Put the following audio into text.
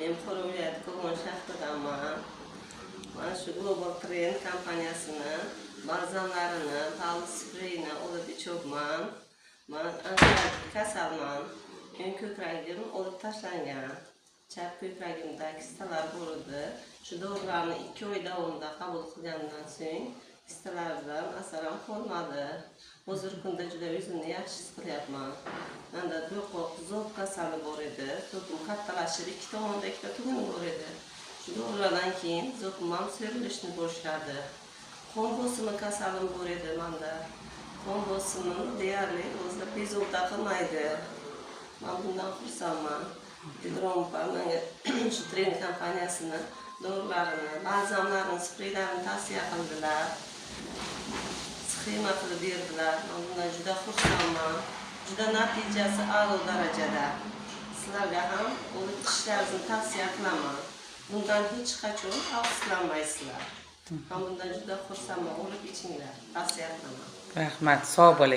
Men Buxoro viloyati Kogon shahridanman. Mana shu Global Trend kompaniyasini balzamlarini, pal spreyini olib ichyapman. Man onkologik kasalman. O'ng ko'kragim olib tashlangan. Chap ko'kragimda kistalar bor edi. Shu dorilarni 2 oy davomida qabul qilgandan so'ng kistalardan asar ham qolmadi. Hozirgi kunda juda o'zimni yaxshi his qilyapman. Menda do'qoq, zob kasali bor edi. Zobim kattalashib, ikki tomonda ikkita tugun bor edi. Shu dorilardan keyin zobim ham so'rilishni boshladi. Qon bosimi kasalim bor edi menda. Qon bosimim deyarli o'zi bezovta qilmaydi. Man bundan xursandman. Dilrabo opa menga shu Trend kompaniyasini dorilarini, balzamlarini, spreylarini tavsiya qildilar. Sxema qilib berdilar. Man bundan juda xursandman. Juda natijasi a'lo darajada. Sizlarga ham olib ichishlaringizni tavsiya qilaman. Bundan hech qachon afsuslanmaysizlar. Man bundan juda xursandman. Olib ichinglar. Tavsiya qilaman. Rahmat, sog' bo'ling.